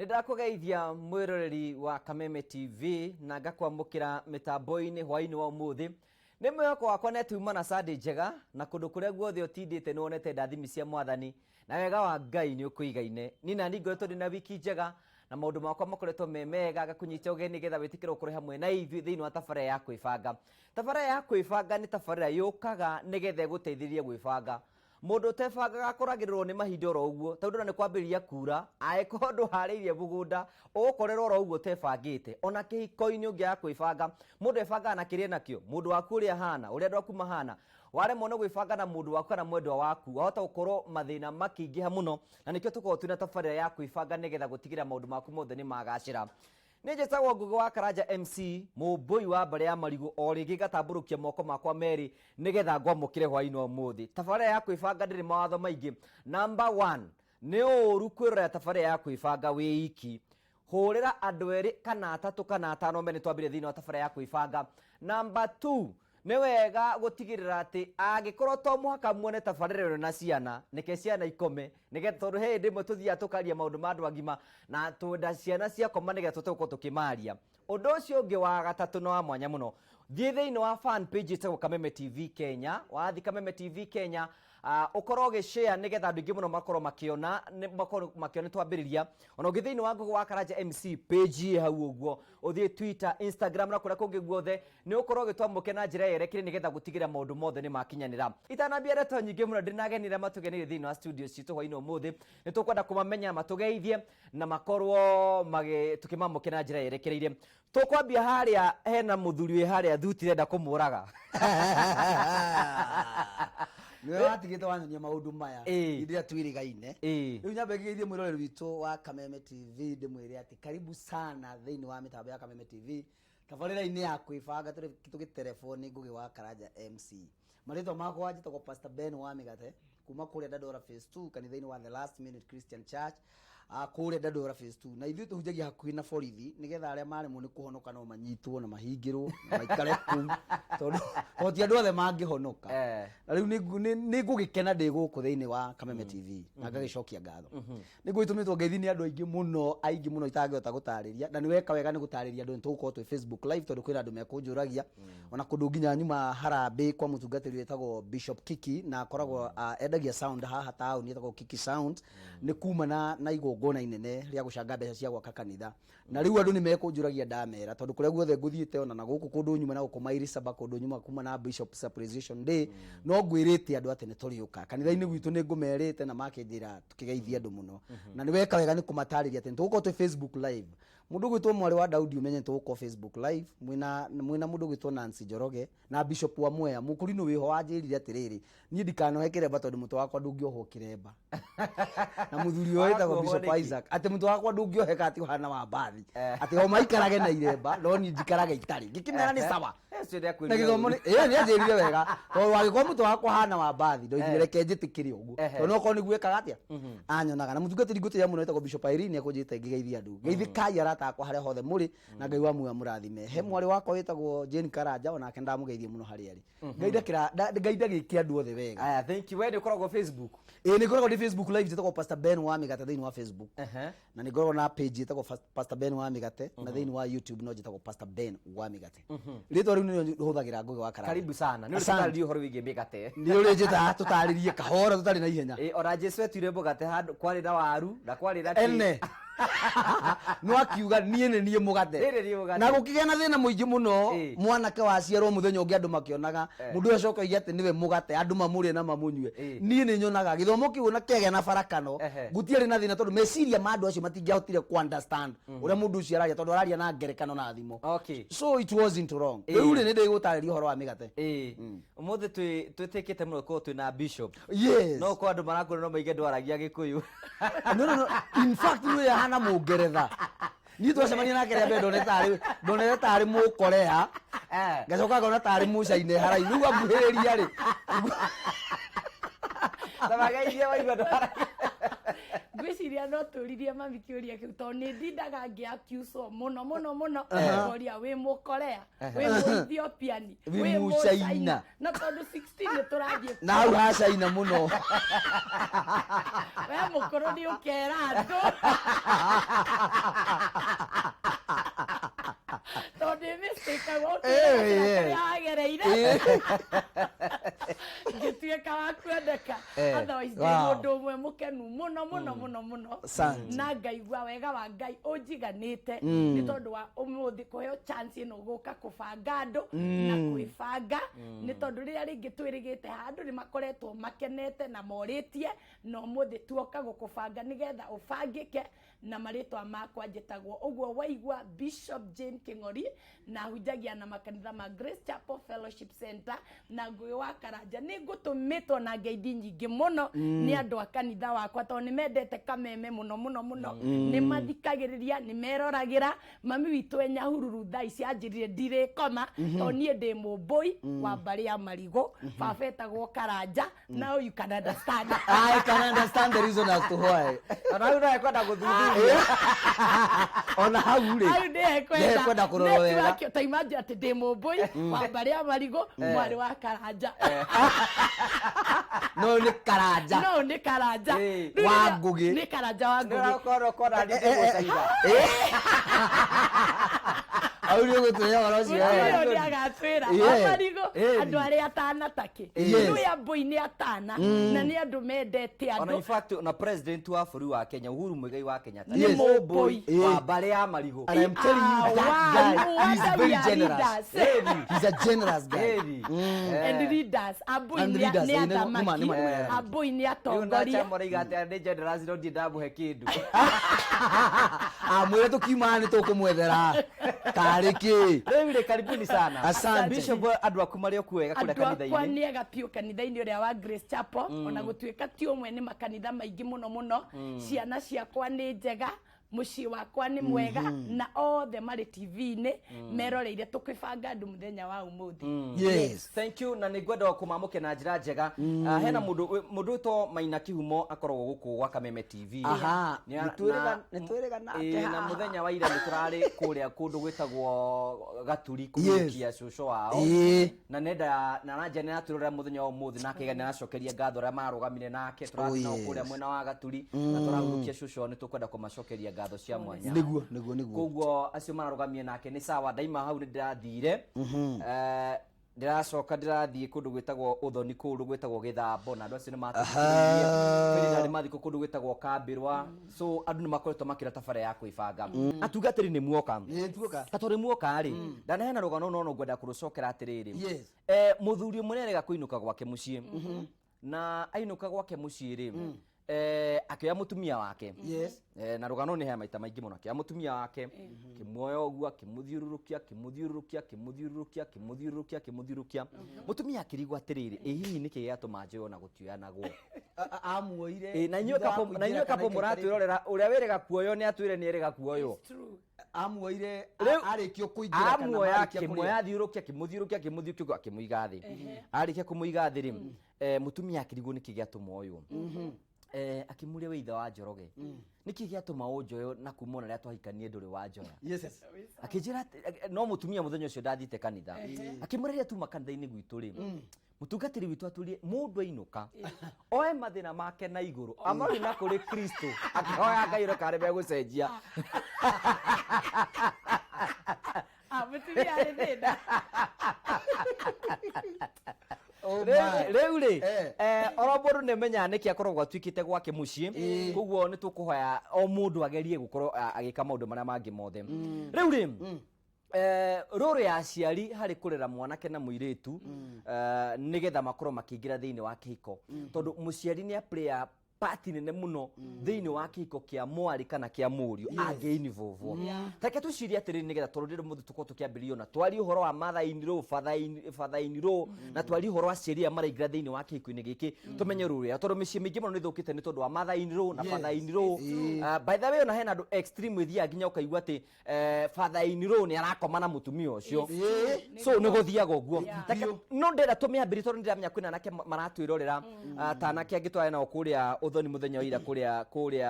Nĩndakũgeithia mwĩroreri wa Kameme TV na ngakwamũkĩra mĩtambo-inĩ hwaĩ-inĩ wa ũmũthĩ. Nĩ mwĩhoko wakwa nĩ atĩ uma na Sunday njega na kũndũ kũrĩa guothe ũtindĩte nĩ wonete ndathimi cia Mwathani na wega wa Ngai nĩ ũkũigaine. Niĩ nani ngoretwo ndĩ na wiki njega na maũndũ makwa makoretwo me mega, ngakũnyita ũgeni nĩgetha wĩtĩkĩre ũkorwo hamwe na ithuĩ thĩinĩ wa tabarĩra ya kwĩbanga. Tabarĩra ya kwĩbanga nĩ tabarĩra yũkaga nĩgetha ĩgũteithĩrĩrie gwĩbanga. Mũndũ ũtebangaga akoragĩrĩrwo nĩ mahinda oro ũguo, tondũ ndũrona nĩ kwambĩrĩria kura, angĩkorwo ndũharĩirie mũgũnda, ũgũkorerwo oro ũguo ũtebangĩte. Ona kĩhiko-inĩ ũngĩaga kwĩbanga, mũndũ ebangaga na kĩrĩa enakĩo, mũndũ waku ũrĩa ahana, ũrĩa andũ aku mahana. Waremwo nĩ gwĩbanga na mũndũ waku kana mwendwa waku, wahota gũkorwo mathĩna makĩingĩha mũno, na nĩkĩo tũkoragwo twĩna tabarĩra ya kwĩbanga nĩgetha gũtigĩrĩra maũndũ maku mothe nĩ magacĩra. Niĩ njĩtagwo Ngũgĩ wa Karanja MC, mũmbũi wa mbarĩ ya marigũ, o rĩngĩ ngatambũrũkia moko makwa merĩ nĩgetha ngwamũkĩre hwaĩ-inĩ wa ũmũthĩ. Tabarĩra ya kwĩbanga ndĩrĩ mawatho maingĩ. Number one, nĩ ũũru kwĩrorera tabarĩra ya kwĩbanga wĩ iki. Hũrĩra andũ erĩ kana atatũ kana atano mene twambĩrĩrie thĩinĩ wa tabarĩra ya kwĩbanga. Number two, Nĩ wega gũtigĩrĩra atĩ angĩkorwo to mũhaka muone tabarĩra ĩno na ciana, reke ciana ikome nĩgetha tondũ he hĩndĩ ĩmwe tũthiaga tũkaria maũndũ ma andũ agima na twenda ciana ciakoma nĩgetha tũhote gũkorwo tũkĩmaria. Ũndũ ũcio ũngĩ wa gatatũ na wa mwanya mũno, thiĩ thĩinĩ wa fan page ĩtagwo Kameme TV Kenya, wathiĩ Kameme TV Kenya ũkorwo ũgĩ share nĩgetha andũ aingĩ mũno makorwo makĩona, makorwo makĩona nĩtwambĩrĩria. Ona ũngĩ thĩinĩ wa Ngũgĩ wa Karanja MC page ĩ hau ũguo, ũthiĩ Twitter, Instagram na kũrĩa kũngĩ guothe, nĩ ũkorwo ũgĩtwamũkĩra na njĩra yerekire nĩgetha gũtigĩrĩra maũndũ mothe nĩ makinyanĩra. Itanambia ndeto nyingĩ mũno ndĩna ageni arĩa matũgenĩire thĩinĩ wa studio citũ hwainĩ ũmũthĩ, nĩ tũkwenda kũmamenya matũgeithie na makorwo tũkĩmamũkĩra na njĩra yerekereire. Tũkwambia harĩa hena mũthuri wĩ harĩa thuti renda kũmũraga. Nĩwe watigĩte wanyonia maũndũ maya Ĩĩ. hĩndĩ ĩrĩa twĩrĩgaine. Ĩĩ. Rĩu nyambe ngĩgeithie mwĩroreri witũ wa Kameme TV ndĩmwĩre atĩ karibu sana thĩinĩ wa mĩtambo ya Kameme TV tabarĩra-inĩ ya kwĩbanga tũgĩterebwo nĩ Ngũgĩ wa Karanja MC. Marĩtwa makwa njĩtagwo Pastor Ben wa Mĩgate kuma kũrĩa Dandora Phase 2 kanitha-inĩ wa The Last Minute Christian Church kũrĩa Dandora Phase 2 na ithuĩ tũhunjagia hakuhĩ na borithi nĩgetha arĩa maremwo nĩ kũhonoka no manyitwo na mahingĩrwo na maikare kũu tondũ tondũ ti andũ othe mangĩhonoka. Na rĩu nĩ ngũgĩkena ndĩ gũkũ thĩinĩ wa Kameme TV na ngagĩcokia ngatho. Nĩ ngũgĩtũmĩtwo ngeithi nĩ andũ aingĩ mũno, aingĩ mũno itangĩhota gũtarĩria, na nĩ weka wega nĩ gũtarĩria andũ nĩ tũgũkorwo twĩ Facebook live tondũ kwĩna andũ mekũnjũragia. Ona kũndũ nginya nyuma harambĩ kwa mũtungatĩri wĩtagwo Bishop Kiki na akoragwo endagia sound haha taũni etagwo Kiki Sound, nĩ kuma na igongona inene rĩa gũcanga mbeca cia gwaka kanitha. Na rĩu andũ nĩ mekũnjũragia ndamera tondũ kũrĩa guothe ngũthiĩte ona na gũkũ kũndũ nyuma na gũkũ maili saba kũndũ nyuma kuma na Bishop's Appreciation Day no ngwĩrĩte andũ atĩ nĩ tũrĩũka kanitha-inĩ gwitũ nĩ ngũmerĩte na makĩnjĩra tũkĩgeithie andũ mũno na nĩ weka wega nĩ kũmatarĩria atĩ nĩ tũgũkorwo twĩ Facebook live. Mũndũ ũgwĩtwo mwarĩ wa Daudi ũmenye nĩ tũgũkorwo Facebook live mwĩna mwĩna mũndũ ũgwĩtwo Nancy Njoroge na Bishop wa Mwea mũkũrinũ wĩho wanjĩrire atĩrĩrĩ niĩ ndikanohe kĩremba tondũ mũtwe wakwa ndũngĩohwo kĩremba na mũthuri ũyũ wĩtagwo Wakuohwo Bishop nĩkĩ? Isaac atĩ mũtwe wakwa ndũngĩoheka atĩ ũhana wa mbathi atĩ o maikarage na iremba no niĩ njikarage itarĩ ngĩkĩmera nĩ sawa Ũcio nĩakwĩrire na gĩthomo nĩ ũru. ĩĩ nĩanjĩrire wega tondũ wagĩkorwo mũtwe wakwa hana wa mbathi ndoigire reke njĩtĩkĩre ũguo tondũ nokorwo nĩguo ekaga atĩa anyonaga na mũtungatĩri ngũtĩĩa mũno wĩtagwo Bishop Irene ekũnjĩte ngĩgeithia andũ geithĩkai arata akwa harĩa hothe mũrĩ na Ngai wa muoyo amũrathime he mwarĩ wakwa wĩtagwo Jane Karanja onake ndamũgeithia mũno harĩa arĩ Ngai ndakĩra Ngai ndagĩke andũ othe wega. Aya, thank you. We nĩ ũkoragwo Facebook? Ĩĩ nĩ ngoragwo ndĩ Facebook live njĩtagwo Pastor Ben wa Mĩgate thĩinĩ wa Facebook. Na nĩ ngoragwo na page ĩtagwo Pastor Ben wa Mĩgate na thĩinĩ wa YouTube no njĩtagwo Pastor Ben wa Mĩgate. Rĩtwa rĩu nĩrĩo hũthagĩra Ngũgĩ wa Karanja. Karibu sana. Nĩ Asante. ũrĩtũtarĩrie ũhoro wĩgiĩ mĩgate. Nĩ ũrĩnjĩtaga tũtarĩrie kahora tũtarĩ na ihenya. Ĩĩ, ona Jesu etuire mũgate handũ kwarĩ na waru na kwarĩ na kĩ. Ene. No akiuga niĩ nĩ niĩ mũgate. Niĩ nĩ niĩ mũgate. Na gũkĩgĩa na thĩna mũingĩ mũno Ĩĩ. mwanake waciarwo mũthenya ũngĩ andũ makĩonaga mũndũ ũyũ acoka oige atĩ nĩwe mũgate andũ mamũrĩe na mamũnyue. Niĩ nĩ nyonaga gĩthomo kĩu ona kĩagĩa na barakano gũtiarĩ na thĩna tondũ meciria ma andũ acio matingĩahotire kũ understand ũrĩa mũndũ ũcio araria tondũ araria na ngerekano na thimo. So it wasn't wrong. Rĩu rĩ nĩ ndĩgũtarĩria ũhoro wa mĩgate. Ũmũthĩ twĩtĩkĩte mũno gũkorwo twĩna bishop. Yes. No kwa andũ marakuona no maige ndwaragia gĩkũyũ. No, no, no. In fact nĩ ahana mũngeretha. Niĩ twacemania nake rĩa mbere ndonete tarĩ ndonete tarĩ mũkorea. Ngacoka ngona tarĩ mũcaina haraihu. Rĩu anguhĩrĩria rĩ. Ta mageithie waigua ndwaragia. Ngwĩciria no tũririe mami kĩũria kĩu tondũ nĩ ndindaga ngĩ accuse mũno mũno mũno ngoria wĩ mũkorea wĩ mũ Ethiopian Wĩ wĩ Mũchaina. Mũchaina. Na tondũ 16 nĩ tũrathiĩ Na hau ha China mũno. We mũkũrũ nĩ ũkera andũ. Ũtwĩre gacĩra karĩa wagereire. Ngĩtuĩka wa kwendeka. Otherwise ndĩ mũndũ ũmwe mũkenu mũno mũno mũno mũno. Asante. Na ngaigua wega wa Ngai ũnjiganĩte nĩ tondũ wa ũmũthĩ kũheo chance ĩno gũka kũbanga andũ na kwĩbanga, nĩ tondũ rĩrĩa rĩngĩ twĩrĩgĩte handũ nĩ makoretwo makenete na morĩtie, na ũmũthĩ tuoka gũkũbanga nĩgetha ũbangĩke. Na marĩtwa makwa njĩtagwo ũguo waigua, Bishop Jane Kĩng'ori, na hunjagia na makanitha ma Grace Chapel Fellowship Center na Ngũgĩ wa Karanja. Nĩ ngũtũmĩtwo na ngeithi nyingĩ mũno nĩ andũ a kanitha wakwa, tondũ nĩ mendete Kameme mũno mũno mũno, nĩ mathikagĩrĩria, nĩ meroragĩra. Mami witũ e Nyahururu thaa ici anjĩrire ndirĩkoma, tondũ niĩ ndĩ mũmbũi wa mbarĩ ya Marigũ, baba etagwo Karanja. Now you can understand. I can understand the reason as to why. Ona hau no ekwenda gũthuthuria. Ona hau rĩ. Hau nĩekwenda. Nĩekwenda kũrora wega. Network, ta imagine atĩ ndĩ mũmbũi wa mbarĩ ya Marigũ, mwarĩ wa Karanja. No nĩ Karanja. No nĩ Karanja. Rĩu Wa Ngũgĩ. Nĩ Karanja wa Nĩ Ngũgĩ. ũrakorwo kona ndĩgũcaira. Hau nĩ ũgũtwĩra ũhoro ũcio Mũtumia wega. ũyũ nĩagatwĩra wa Marigũ, andũ arĩa atana takĩ. Rĩu ambũi nĩ atana na nĩ andũ mendete Ona andũ. in fact, ona president wa bũrũri wa Kenya, Uhuru Muigai wa Kenyatta, Yes. nĩ mũmbũi wa mbarĩ ya Marigũ. And I'm telling you, Ah, that wow. guy No is wonder very we are generous. leaders. He's a generous guy. Ĩni. And leaders, ambũi And nĩ leaders, nĩ athamaki, nĩma. ambũi nĩ Rĩu atongoria. ndacamũraiga atĩ nĩ generous, no ndirĩ ndamũhe kĩndũ. Amwĩre tũkiuma nĩ tũkũmwethera tarĩ kĩ. Rĩu rĩ, karibuni sana. Asante. Bishop, andũ aku marĩ o kuo wega kũrĩa Andũ akwa kanitha-inĩ? nĩ ega biũ kanitha-inĩ ũrĩa wa Grace Chapel, ona gũtuĩka ti ũmwe, nĩ makanitha maingĩ mũno mũno. Ciana ciakwa nĩ njega, mũciĩ wakwa nĩ mwega, na othe marĩ TV-inĩ meroreire tũkĩbanga andũ mũthenya wa ũmũthĩ. Yes. Thank you, na nĩ ngwenda kũmamũke na njĩra njega. Ah, hena mũndũ wĩtwo Maina Kĩhumo, akoragwo gũkũ gwa Kameme TV. Aha, nĩtwĩrĩga nake Ĩĩ, na haha. Mũthenya wa ira nĩ tũrarĩ kũrĩa kũndũ gwĩtagwo Gaturi kũhukia cũcũ wao. Na nenda na ranja nĩ aratwĩrorera mũthenya wa ũmũthĩ, na akaiga nĩ aracokeria ngatho arĩa marũgamire nake. Tũrathiĩ nao kũrĩa mwena wa Gaturi na tũrahukia cũcũ wao, nĩ tũkwenda kũmacokeria ngatho cia mwanya. Nĩguo nĩguo nĩguo. Koguo acio mararũgamie nake nĩ sawa. Ndaima hau nĩ ndĩrathire, ndĩracoka ndĩrathiĩ kũndũ gwĩtagwo Ũthoni, kũndũ gwĩtagwo Gĩthambo, na andũ acio nĩ matũthikĩrĩirie. Ndarĩ mathiko kũndũ gwĩtagwo Kambĩrwa, so andũ nĩ makoretwo makĩra tabara ya kwĩbanga. Atungatĩri, nĩ muoka. Nĩ tuoka. Ta tondũ muoka rĩ, ndanaheana rũgano no ngwenda kũrũcokera atĩrĩrĩ. Mũthuri ũmwe nĩarega kũinũka gwake mũciĩ, na ainũka gwake mũciĩ rĩ, akĩoya mũtumia wake. Na rũgano nĩ hea maita maingĩ mũno. Akĩoya mũtumia wake, akĩmuoya ũguo, akĩmũthiũrũrũkia, akĩmũthiũrũrũkia, akĩmũthiũrũrũkia, akĩmũthiũrũrũkia, akĩmũthiũrũrũkia. Mũtumia akĩrigwo atĩrĩrĩ, ĩ hihi nĩkĩ gĩatũma njoyo na gũtioyanagwo? Amuoire. Ĩ, na inyuĩ couple, na inyuĩ couple mũratwĩrorera, ũrĩa wĩrĩga kuoywo nĩ atwĩre nĩ erĩga kuoywo. True. Amuoire Rĩu- arĩkio kũingĩra kana Amuoya, marĩkia kũrĩa? akĩmuoya, athiũrũkia, akĩmũthiũrũkia, akĩmũthiũrũkia, akĩmũiga thĩ. Arĩkia kũmũiga thĩ rĩ, mũtumia akĩrigwo nĩkĩ gĩatũma ũyũ, akĩmũria, "We ithe wa Njoroge, nĩkĩ gĩatũma ũnjoyo na kuma ona rĩrĩa twahikanie ndũrĩ wa njoya?" Akĩnjĩra no mũtumia mũthenya ũcio ndathiĩte kanitha. Akĩmũra, "Rĩrĩa tuma kanitha-inĩ gwitũ rĩ, mũtungatĩri witũ atũrie mũndũ ainũka oe mathĩna make na igũrũ amarĩ na kũrĩ Kristo, akĩhoya Ngai ũrĩa karĩ megũcenjia." Ah, mũtumia arĩ thĩna. Oh my. Rĩu rĩ, oro mũndũ nĩ menyaga nĩkĩ akoragwo atuĩkĩte gwake mũciĩ. Koguo nĩ tũkũhoya o mũndũ agerie gũkorwo agĩka maũndũ marĩa mangĩ mothe. Rĩu rĩ, rũrũ ya aciari harĩ kũrera mwanake na mũirĩtu, nĩgetha makorwo makĩingĩra thĩinĩ wa kĩhiko, tondũ mũciari nĩ a part nene mũno thĩinĩ wa kĩhiko kĩa mwarĩ kana kĩa mũriũ angĩ-involve. Tareke tũcirie atĩrĩrĩ, nĩgetha tondũ rĩrĩ mũthĩ tũkorwo tũkĩambĩrĩria na twarie ũhoro wa mother in law, father in law, na twarie ũhoro wa ciĩria maraingĩra thĩinĩ wa kĩhiko-inĩ gĩkĩ, tũmenye rũrũ yao, tondũ mĩciĩ mĩingĩ mũno nĩ ĩthũkĩte nĩ tondũ wa mother in law na father in law. By the way, ona hena andũ extreme ĩthiaga nginya ũkaigua atĩ father in law nĩ arakoma na mũtumia ũcio. So nĩ gũthiaga ũguo. No ndĩrenda tũmĩambĩrie, tondũ nĩndĩramenya kwĩna anake maratwĩrorera, ta anake angĩ twarĩ nao kũrĩa Ũthoni mũthenya wa ira, kũrĩa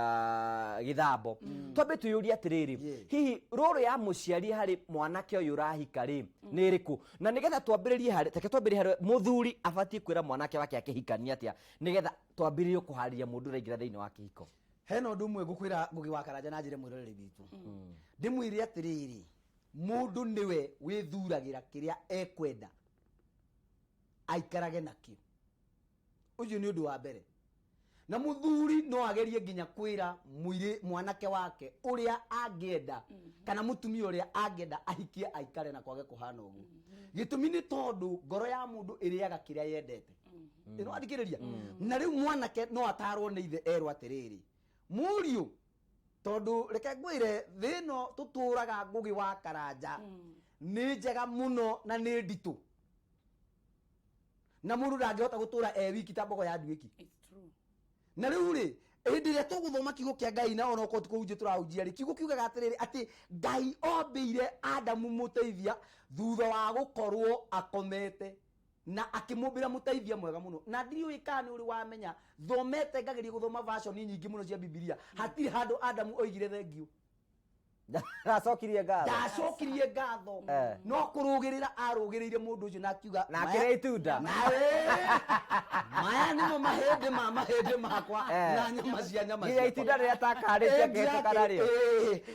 Gĩthambo. Twambe twĩyũrie atĩrĩrĩ, hihi rũrũ ya mũciari harĩ mwanake ũyũ ũrahika rĩ nĩ ĩrĩkũ? Na nĩgetha twambĩrĩrie harĩ, reke twambĩrĩrie harĩ mũthuri abatiĩ kwĩra mwanake wake akĩhikania atĩa, nĩgetha twambĩrĩrie kũharĩria mũndũ ũraingĩra thĩinĩ wa kĩhiko. Hena ũndũ ũmwe ngũkwĩra, Ngũgĩ wa Karanja, na njĩre mwĩroreri witũ, ndĩmwĩre atĩrĩrĩ, Mũndũ nĩwe wĩthuragĩra kĩrĩa ekwenda aikarage nakĩo. Ũcio nĩ ũndũ wa mbere. Na mũthuri no agerie nginya kwĩra mũirĩ mwanake wake ũrĩa angĩenda kana mũtumia ũrĩa angĩenda ahikie aikare na kwage kũhana ũguo. Gĩtũmi nĩ tondũ ngoro ya mũndũ ĩrĩaga kĩrĩa yendete. Ĩno athikĩrĩria. Na rĩu mwanake no atarwo nĩ ithe erwo atĩrĩrĩ, mũriũ, tondũ reke ngwĩre thĩ ĩno tũtũraga Ngũgĩ wa Karanja nĩ njega mũno na nĩ nditũ, na mũndũ ndangĩhota gũtũra e wiki ta mbogo ya nduĩki. It's true. Na rĩu rĩ, hĩndĩ ĩrĩa tũgũthoma kiugo kĩa Ngai, na onokorwo ti kũhunjia tũrahunjia rĩ, kiugo kiugaga atĩrĩrĩ, atĩ Ngai ombĩire Adamu mũteithia thutha wa gũkorwo akomete, na akĩmũmbĩra mũteithia mwega mũno. Na ndiũĩ kana nĩ ũrĩ wamenya, thomete ngageria gũthoma version nyingĩ mũno cia Bibilia, hatirĩ handũ Adamu oigire thengiũ. Ndacokirie ngatho. Ndacokirie ngatho. No kũrũgĩrĩra arũgĩrĩire mũndũ ũcio na akiuga Na akĩrĩa itunda. Maya nĩmo mahĩndĩ ma mahĩndĩ makwa na nyama cia nyama nginya ciakwa. Itunda rĩrĩa takarĩtie akĩhĩtũka narĩo.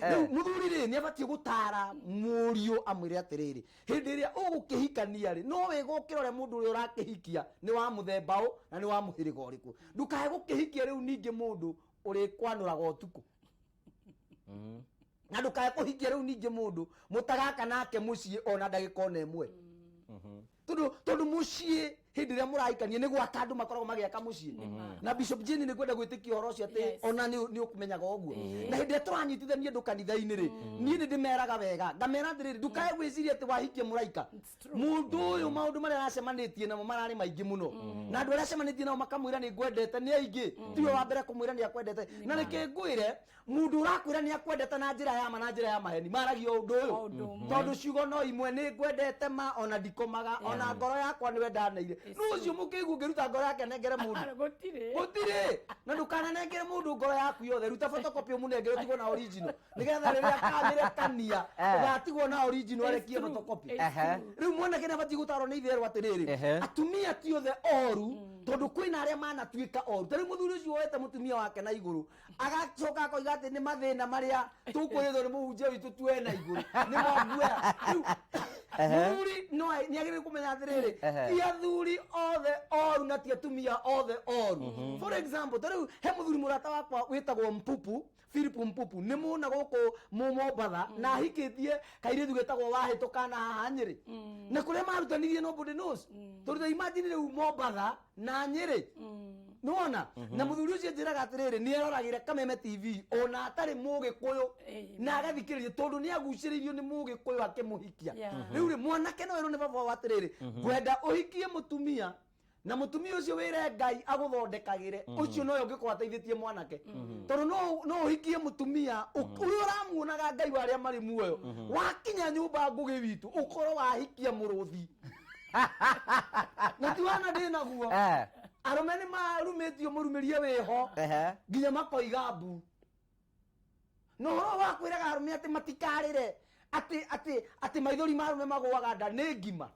Rĩu mũthuri rĩ, nĩ abatiĩ gũtara mũriũ amwĩre atĩrĩrĩ, hĩndĩ ĩrĩa ũgũkĩhikania rĩ, no wega ũkĩrore mũndũ ũrĩa ũrakĩhikia nĩ wa mũthemba ũ na nĩ wa mũhĩrĩga ũrĩkũ. Ndũkae gũkĩhikia rĩu ningĩ mũndũ ũrĩkwanũraga ũtukũ, na ndũkae kũhikia rĩu ningĩ mũndũ mũtagaka nake mũciĩ ona ndagĩka ona ĩmwe, tondũ mũciĩ hĩndĩ ĩrĩa mũrahikania nĩ gwaka andũ makoragwo magĩaka mũciĩ. Na Bishop Jane, nĩ ngwenda gwĩtĩkia ũhoro ũcio atĩ ona nĩ ũkũmenyaga ũguo. Na hĩndĩ ĩrĩa tũranyitithania andũ kanitha-inĩ rĩ, niĩ nĩ ndĩmeraga wega, ngamera atĩrĩrĩ, ndũkae gwĩciria atĩ wahikia mũraika. It's true. Mũndũ ũyũ maũndũ marĩa aracemanĩtie namo mararĩ maingĩ mũno, na andũ arĩa acemanĩtie nao makamwĩra nĩ ngwendete nĩ aingĩ. Tiwe wa mbere kũmwĩra nĩ akwendete. Na reke ngwĩre, mũndũ ũrakwĩra nĩ akwendete na njĩra ya ma na njĩra ya maheni maragia o ũndũ ũyũ. O ũndũ ũmwe. Tondũ ciugo no imwe, nĩ ngwendete ma, ona ndikomaga, ona ngoro yakwa nĩwe ndaneire. Nũ ũcio mũkĩigua ũngĩruta ngoro yake nengere mũndũ? Gũtirĩ. Gũtirĩ. Na ndũkananengere mũndũ ngoro yaku yothe. Ruta photocopy ũmũnengere, ũtigwo na original, nĩgetha rĩrĩa akamĩrekania ũgatigwo na original arekie It's true. photocopy. It's true. Rĩu mwanake nĩ abatiĩ gũtarwo nĩ itherũ atĩrĩrĩ, atumia ti othe oru, tondũ kwĩna arĩa manatuĩka oru. Ta rĩu mũthuri ũcio woete mũtumia wake na igũrũ, agacoka akoiga atĩ nĩ mathĩna marĩa tũkwĩrĩtwo nĩ mũhunjia witũ tuoe na igũrũ nĩmo nguoya. Rĩu mũthuri no nĩ agĩrĩire kũmenya atĩrĩrĩ, ti athuri othe oru na ti atumia othe oru. For example, ta rĩu he mũthuri mũrata wakwa wĩtagwo Mpupu, Philip Mpupu, nĩ mũna gũkũ mũ Mombatha, na ahikĩtie kairĩtu getagwo Wahĩtũka na haha Nyĩrĩ, na kũrĩa marutanirie nobody knows, tondũ ta imagine rĩu Mombatha na Nyĩrĩ, nĩwona. Na mũthuri ũcio njĩraga atĩrĩrĩ, nĩ eroragĩra Kameme TV ona atarĩ Mũgĩkũyũ na agathikĩrĩria, tondũ nĩ agucĩrĩirio nĩ Mũgĩkũyũ akĩmũhikia. Rĩu rĩ, mwanake no erwo nĩ baba wao atĩrĩrĩ, ngwenda ũhikie mũtumia, na mũtumia ũcio wĩre Ngai agũthondekagĩre. Ũcio nowe ũngĩkorwo ateithĩtie mwanake, tondũ no ũhikie mũtumia ũrĩa ũramuonaga Ngai wa arĩa marĩ muoyo, wakinya nyũmba, Ngũgĩ witũ, ũkorwo wahikia mũrũthi. Na ti wana ndĩ naguo. Arũme nĩ marumĩtio mũrumĩrie wĩho nginya makoiga mbu. Na ũhoro wa kwĩraga arũme atĩ matikarĩre, atĩ maithori ma arũme magũaga nda nĩ ngima.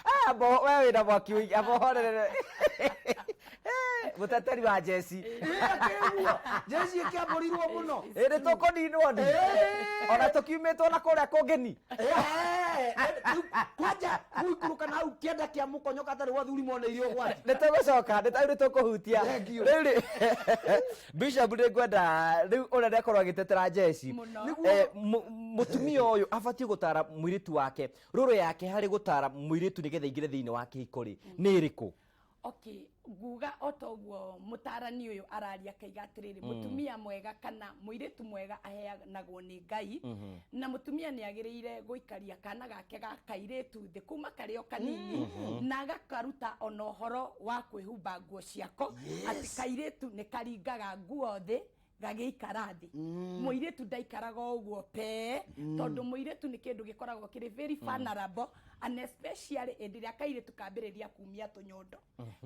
Ah, we wĩna mwaki ũingĩ, amba ũhorerere mũteteri wa jeci. Ĩ, akĩguo jeci ĩkĩambũrirwo mũno. Ĩ, nĩ tũkũninwo ni ona tũkiumĩtwo na kũrĩa kũngĩni. Kwanja guikũrũka na hau kĩanda kĩa mũkonyoka atarĩ gwathuri moneire ũgwati. Nĩ tũgũcoka, nĩ rĩu nĩ tũkũhutia. Thank you. Rĩu rĩ, Bishop, nĩ ngwenda rĩu ũrĩa nĩakorwo agĩtetera jeci. Mũno. Mũtumia ũyũ abatiĩ gũtara mũirĩtu wake, rũrũ yake harĩ gũtara mũirĩtu nĩgetha aingĩre thĩinĩ wa kĩhiko rĩ, nĩ ĩrĩkũ? Okay, nguga o ta ũguo mũtarani ũyũ araria, akaiga atĩrĩrĩ, mũtumia mwega kana mũirĩtu mwega aheanagwo nĩ Ngai, na mũtumia nĩ agĩrĩire gũikaria kana gake ga kairĩtu thĩ kuma karĩ o kanini, na agakaruta ona ũhoro wa kwĩhumba nguo ciako, atĩ kairĩtu nĩ karingaga nguo thĩ gagĩikara thĩ. Mũirĩtu ndaikaraga o ũguo pee, tondũ mũirĩtu nĩ kĩndũ gĩkoragwo kĩrĩ very vulnerable, and especially hĩndĩ ĩrĩa kairĩtu kambĩrĩria kumia tũnyondo.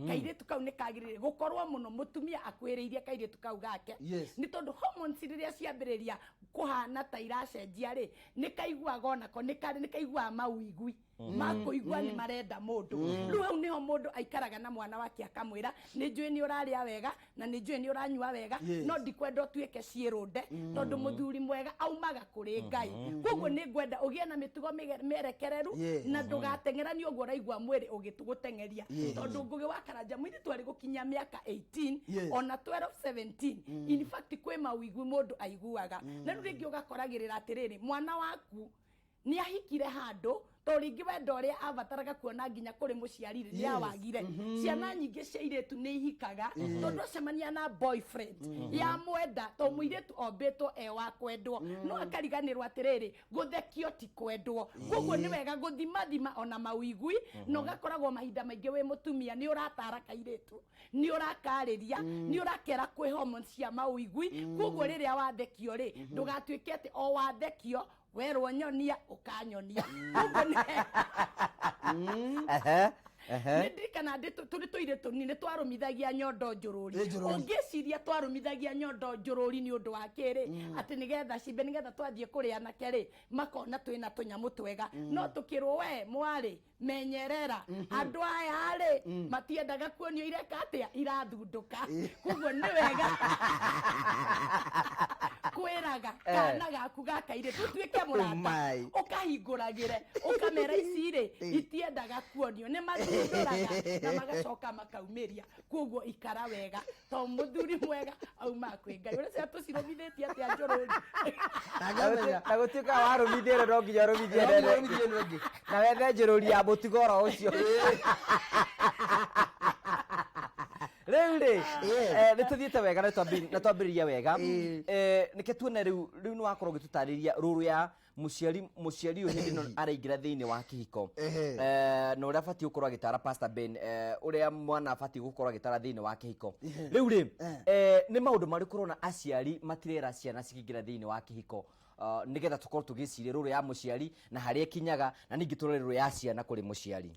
Kairĩtu kau nĩ kagĩrĩire gũkorwo mũno mũtumia akuhĩrĩirie kairĩtu kau gake, nĩ tondũ hormones rĩrĩa ciambĩrĩria kũhana ta iracenjia rĩ, nĩ kaiguaga onako nĩ kaiguaga mauigui. Makũigua nĩ marenda mũndũ. Rĩu hau nĩho mũndũ aikaraga na mwana wake akamwĩra, nĩ njũĩ nĩ ũrarĩa wega na nĩ njũĩ nĩ ũranyua wega, no ndikwenda ũtuĩke ciĩrũnde, tondũ mũthuri mwega aumaga kũrĩ Ngai. Koguo nĩ ngwenda ũgĩe na mĩtugo mĩerekereru na ndũgateng'eranie ũguo ũraigua mwĩrĩ ũgĩgũteng'eria, tondũ Ngũgĩ wa Karanja, mũirĩtu arĩ gũkinyia mĩaka 18, ona 12, 17, in fact kwĩ mawĩigwi mũndũ aiguaga. Na rĩu rĩngĩ ũgakoragĩrĩra atĩrĩrĩ, mwana waku nĩ ahikire handũ to rĩngĩ wendo ũrĩa abataraga kuona nginya kũrĩ mũciari rĩ, nĩ awagire. Ciana nyingĩ cia airĩtu nĩ ihikaga tondũ acemania na boyfriend ya mwenda, to mũirĩtu ombĩtwo e wa kwendwo, no akariganĩrwo atĩrĩrĩ, gũthekio ti kwendwo. Koguo nĩ wega gũthimathima ona mawĩigui, na ũgakoragwo mahinda maingĩ wĩ mũtumia nĩ ũratara kairĩtu, nĩ ũrakarĩria, nĩ ũrakera kwĩ hormones cia mawĩigui. Koguo rĩrĩa wathekio rĩ, ndũgatuĩke atĩ o wathekio werwo nyonia ũkanyonia. Koguo Ehe, ehe. Nĩ ndirikana ndĩ tũrĩ tũirĩtu tũnini nĩ twarũmithagia nyondo njũrũri. Ĩ, njũrũri. Ũngĩciria twarũmithagia nyondo njũrũri nĩ ũndũ wa kĩrĩ? Atĩ nĩgetha cimbe, nĩgetha twathiĩ kũrĩ anake rĩ, makona twĩna tũnyamũ twega. No tũkĩrwo, we mwarĩ menyerera, andũ aya rĩ matiendaga kuonio ireka atĩa irathundũka. Koguo nĩ wega kwĩraga kana gaku ga kairĩtu ũtuĩke mũrata, My. ũkahingũragĩre, ũkamera ici rĩ itiendaga kuonio, nĩ mathundũraga na magacoka makaumĩria. Koguo ikara wega, to mũthuri mwega aumaga kwĩ Ngai. Ũrĩa cia tũcirũmithĩtie atĩa njũrũri? Ndangĩamenya. Na gũtuĩka warũmithia ĩno, no nginya ũrũmithie No nginya nene. ũrũmithie ĩno ĩngĩ. Na wethe njũrũri ya mũtugo oro ũcio. Rĩu rĩ, nĩ tũthiĩte wega na twambĩrĩria wega. Nĩke tuone rĩu nĩ wakorwo ũgĩtũtarĩria rũrũ ya mũciari, mũciari ũyũ hĩndĩ ĩno araingĩra thĩinĩ wa kĩhiko, na ũrĩa abatiĩ gũkorwo agĩtara Pastor Ben, ũrĩa mwana abatiĩ gũkorwo agĩtara thĩinĩ wa kĩhiko. Rĩu rĩ, nĩ maũndũ marĩkũ ũrona aciari matirera ciana cikĩingĩra thĩinĩ wa kĩhiko, nĩgetha tũkorwo tũgĩciria rũrũ ya mũciari na harĩa ĩkinyaga, na ningĩ tũrore rũrũ ya ciana kũrĩ mũciari?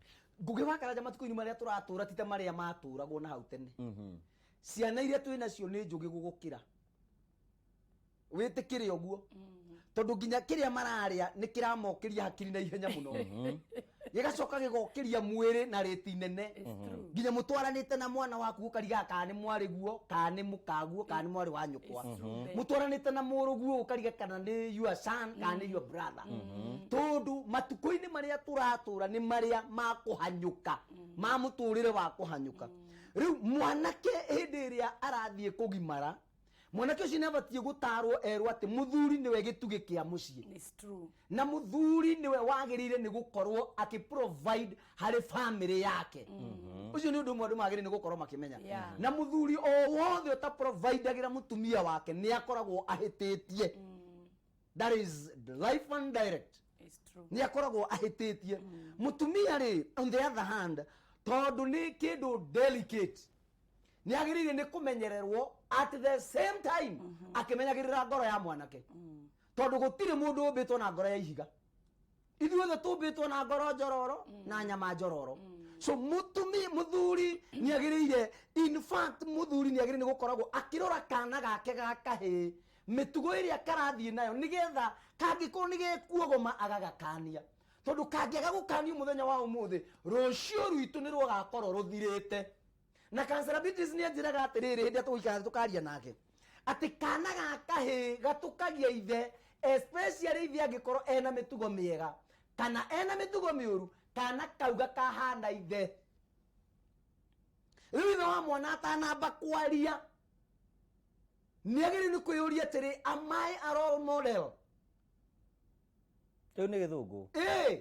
Ngũgĩ wa Karanja, matukũ-inĩ marĩa tũratũra ti ta marĩa matũragwo na hau tene. Ciana iria twĩ nacio nĩ njũgĩ gũgũkĩra, wĩtĩkĩre ũguo, tondũ nginya kĩrĩa mararĩa nĩ kĩramokĩria hakiri na ihenya mũno, gĩgacoka gĩgokĩria mwĩrĩ na rĩti nene. It's true. Nginya mũtwaranĩte na mwana waku ũkarigaga kana nĩ mwarĩ guo, kana nĩ mũkaguo, kana nĩ mwarĩ wa nyũkwa. It's true, babe. Mũtwaranĩte na mũrũguo ũkariga kana nĩ your son, kana nĩ your brother, tondũ matukũ-inĩ marĩa tũratũra nĩ marĩa ma kũhanyũka, ma mũtũrĩre wa kũhanyũka. Rĩu mwanake hĩndĩ ĩrĩa arathiĩ kũgimara, mwanake ũcio nĩ abatiĩ gũtarwo, erwo atĩ mũthuri nĩwe gĩtugĩ kĩa mũciĩ. It's true. Na mũthuri nĩwe wagĩrĩire nĩ gũkorwo akĩ provide harĩ family yake. Ũcio nĩ ũndũ ũmwe andũ magĩrĩire nĩ gũkorwo makĩmenya. Na mũthuri o wothe ũta providagĩra mũtumia wake nĩ akoragwo ahĩtĩtie. That is life and direct. It's true. Nĩ akoragwo ahĩtĩtie. Mũtumia rĩ, on the other hand, tondũ nĩ kĩndũ delicate, nĩ agĩrĩire nĩ kũmenyererwo, at the same time akĩmenyagĩrĩra ngoro ya mwanake, tondũ gũtirĩ mũndũ ũmbĩtwo na ngoro ya ihiga. Ithuothe tũmbĩtwo na ngoro njororo na nyama njororo. So mũtumi, mũthuri nĩ agĩrĩire, in fact mũthuri nĩ agĩrĩire nĩ gũkoragwo akĩrora kana gake ga kahĩĩ, mĩtugo ĩrĩa karathiĩ nayo, nĩgetha kangĩkorwo nĩ gekuogoma agagakania, tondũ kangĩaga gũkanio mũthenya wa ũmũthĩ, rũciũ rwitũ nĩ rũgakorwo rũthirĩte. Na Counselor Beatrice nĩ anjĩraga atĩrĩrĩ, hĩndĩ ĩrĩa tũgũikara thĩ tũkaria nake, atĩ kana ga kahĩĩ gatũkagia ithe, especially ithe angĩkorwo ena mĩtugo mĩega kana ena mĩtugo mĩũru, kana kau gakahana ithe. Rĩu ithe wa mwana atanamba kwaria nĩ agĩrĩirwo nĩ kwĩyũria atĩrĩ, am I a role model? Rĩu nĩ gĩthũngũ. Ĩ,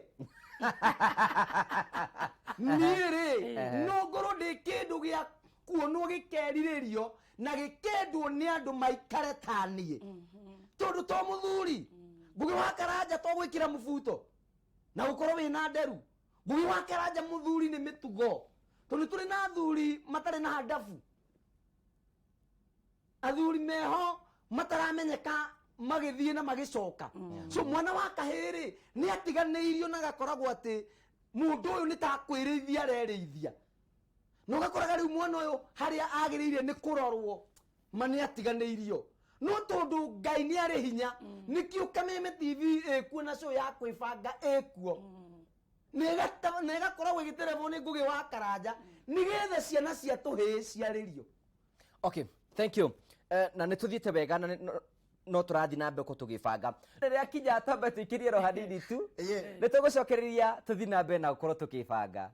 niĩ rĩ, no ngorwo ndĩ kĩndũ gĩa kuonwo gĩkerirĩrio na gĩkendwo nĩ andũ maikare ta niĩ? Tondũ to mũthuri, Ngũgĩ wa Karanja, to gwĩkĩra mũbuto na gũkorwo wĩna nderu. Ngũgĩ wa Karanja, mũthuri nĩ mĩtugo, tondũ tũrĩ na athuri matarĩ na handabu, athuri meho mataramenyeka magĩthiĩ na magĩcoka. So mwana wa kahĩĩ rĩ, nĩ atiganĩirio na gakoragwo atĩ mũndũ ũyũ nĩ ta kwĩrĩithia arerĩithia, na ũgakoraga rĩu mwana ũyũ harĩa agĩrĩire nĩ kũrorwo ma nĩ atiganĩirio. No tondũ Ngai nĩ arĩ hinya, nĩkĩo Kameme TV ĩkuo na show ya kwĩbanga ĩkuo. Na ĩgakoragwo ĩgĩterebwo nĩ Ngũgĩ wa Karanja nĩgetha ciana cia tũhĩĩ ciarĩrio. Okay, thank you. Na nä tå thiä te wega na no tå rathiĩ na mbere ko tå gä banga rä rä a kinya twambe tå ikä rie ro hanini tu. Nä tå gå cokereria tå thiĩ na mbere na gå korwo tå kä banga.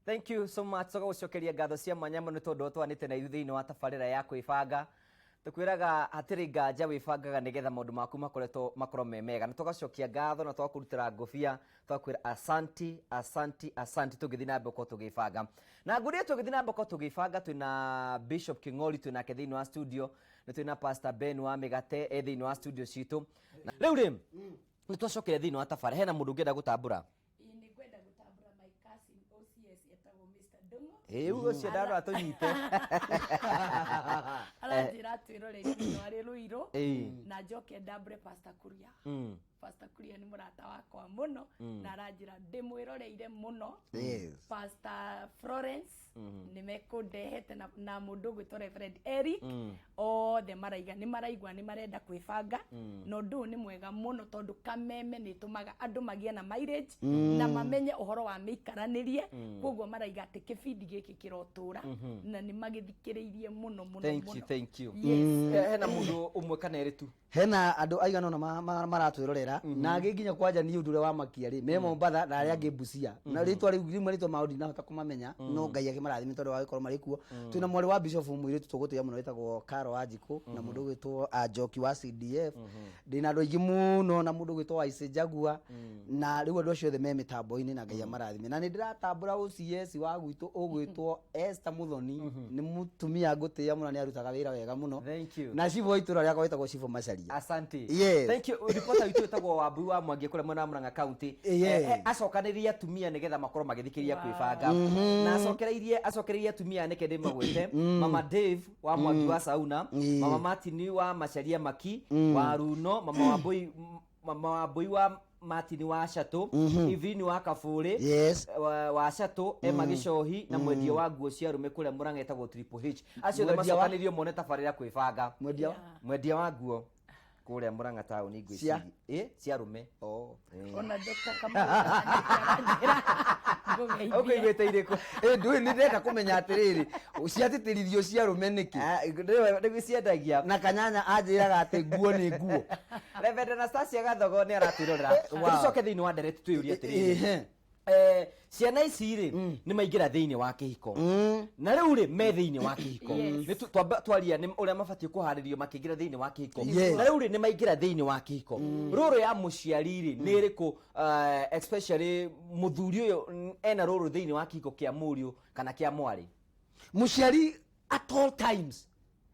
Thank you so much. Tũgagũcokeria ngatho cia mwanya mũno nĩ tondũ twanĩte na ithuĩ thĩinĩ wa tabarĩra ya kwĩbanga. Tũkwĩraga hatirĩ nganja wĩbangaga nĩgetha maũndũ maku makoretwo makorwo me mega, na tũgacokia ngatho na tũgakũrutĩra ngũbia, tũgakwĩra asanti, asanti, asanti. Tũngĩthiĩ na mbere gũkorwo tũgĩbanga na ngũrie, tũgĩthiĩ na mbere gũkorwo tũgĩbanga, twĩna Bishop King'ori twĩnake thĩinĩ wa studio, nĩ twĩna Pastor Ben wa Mĩgate e thĩinĩ wa studio citũ. Rĩu rĩ nĩ twacokire thĩinĩ wa tabarĩra, hena mũndũ ũngĩenda gũtambũra? Ĩĩ, nĩ ngwenda gũtambũra my cousin OCS etagwo Mr. Ndung'u. Ĩĩ, ũcio ndarora tũnyite. Aranjĩra atwĩroreire mũno arĩ Rũirũ. Na njoke ndambũre Pastor Kuria. Pastor Kuria nĩ mũrata wakwa mũno na aranjĩra ndĩmwĩroreire mũno. Pastor Florence nĩ mekũndehete na mũndũ ũgwĩtwo Reverend Eric, othe maraiga nĩ maraigua nĩ marenda kwĩbanga, na ũndũ ũyũ nĩ mwega mũno tondũ Kameme nĩ ĩtũmaga andũ magĩe na mileage na mamenye ũhoro wa mĩikaranĩrie. Koguo maraiga atĩ kĩbindi gĩkĩ kĩrotũra na nĩ magĩthikĩrĩirie mũno mũno. Thank you. Mũno. Thank you. Yes. Hena mũndũ ũmwe kana erĩ tu? Hena andũ aigana ũna maratwĩrorera na angĩ nginya kwanja niĩ ũndũ ũrĩa wa makia rĩ me Mombatha na arĩa angĩ Busia, na rĩtwa rĩu rĩmwe rĩtwa mao ndinahota kũmamenya, no Ngai akĩmarathime tondũ wa gũkorwo marĩ kuo. Twĩna mwarĩ wa bishop mũirĩtu tũgũtĩĩa mũno wĩtagwo Caro Wanjikũ na mũndũ ũgwĩtwo Njoki wa CDF. Ndĩna andũ aingĩ mũno na mũndũ ũgwĩtwo Waicĩ Njagua, na rĩu andũ acio othe me mĩtambo-inĩ na Ngai amarathime. Na nĩ ndĩratambũra OCS wa gwitũ ũgwĩtwo Esther Muthoni, nĩ mũtumia ngũtĩĩa mũno, nĩ arutaga wĩra wega mũno. Thank you. Na cibũ wa itũra rĩakwa wĩtagwo cibũ Macaria. Asante. Yes. Thank you. Reporter witũ wĩtagwo Wambui wa Mwangi kũrĩa mwena wa Murang'a County. Acokanĩrĩrie atumia nĩgetha makorwo magĩthikĩrĩria kwĩbanga, na acokereirie atumia nĩke ndĩmagwĩte: Mama Dave wa Mwangi wa Sauna, Mama Martin wa Macaria Maki wa Runo, Mama Wambui wa Martin wa Chatũ, Ivini wa Kabũrĩ, wa Chatũ, Emma Gĩcohi, na mwendia wa nguo cia arũme kũrĩa Murang'a etagwo Triple H. Acio othe Mwendia wa- macokanĩrio mone tabarĩra kwĩbanga. Mwendia wa? Mwendia wa nguo kũrĩa Murang'a taũni. Cia? Ngwĩciria ĩ cia arũme. Oh. Ona Dr. Kamau aranjĩra ngũgeithie. Ũkũiguĩte irĩkũ? Ĩ ndũĩ nĩ ndĩrenda kũmenya atĩrĩrĩ, ciatĩtĩrithio cia arũme nĩkĩ? Nĩguo ciendagia. Na kanyanya anjĩraga atĩ nguo nĩ nguo. Reverend Anastasia Gathogo nĩ aratwĩrorera. Tũcoke thĩinĩ wa ndereti twĩyũrie atĩrĩrĩ, ciana ici rĩ nĩ maingĩra thĩinĩ wa kĩhiko, na rĩu rĩ me thĩinĩ wa kĩhiko. Nĩ twamba twaria nĩ ũrĩa mabatiĩ kũharĩrio makĩingĩra thĩinĩ wa kĩhiko. Na rĩu rĩ nĩ maingĩra thĩinĩ wa kĩhiko, rũrũ ya mũciari rĩ nĩ ĩrĩkũ, especially mũthuri ũyũ ena rũrũ thĩinĩ wa kĩhiko kĩa mũriũ kana kĩa mwarĩ? Mũciari at all times,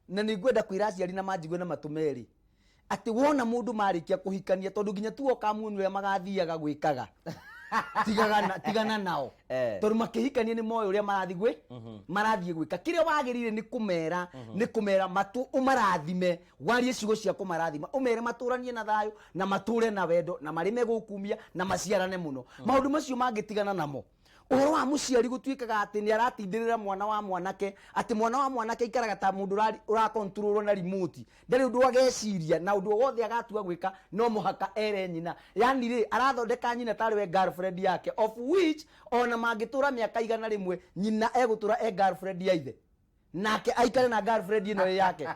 na nĩ ngwenda kwĩra aciari na manjigue na matũ merĩ atĩ wona mũndũ marĩkia kũhikania, tondũ nginya tuoka muoni ũrĩa magathiaga gwĩkaga, tigana nao. Tondũ makĩhikania nĩ moĩ ũrĩa marathiĩ gwĩka. Kĩrĩa wagĩrĩire nĩ kũmera matũ ũmarathime, warie ciugo cia kũmarathima, ũmere matũranie na thayũ na matũre na wendo na marĩme gũkumia na maciarane mũno. Maũndũ macio mangĩtigana namo, ũhoro wa mũciari gũtuĩkaga atĩ nĩ aratindĩrĩra mwana wa mwanake, atĩ mwana wa mwanake aikaraga ta mũndũ ũrakontrolwo na remote, ndarĩ ũndũ ageciria na ũndũ o wothe agatua gwĩka no mũhaka ere nyina. Yani rĩ arathondeka nyina tarĩ we girlfriend yake, of which ona mangĩtũra mĩaka 100 nyina egũtũra e girlfriend ya ithe, nake aikare na girlfriend ĩno ĩ yake.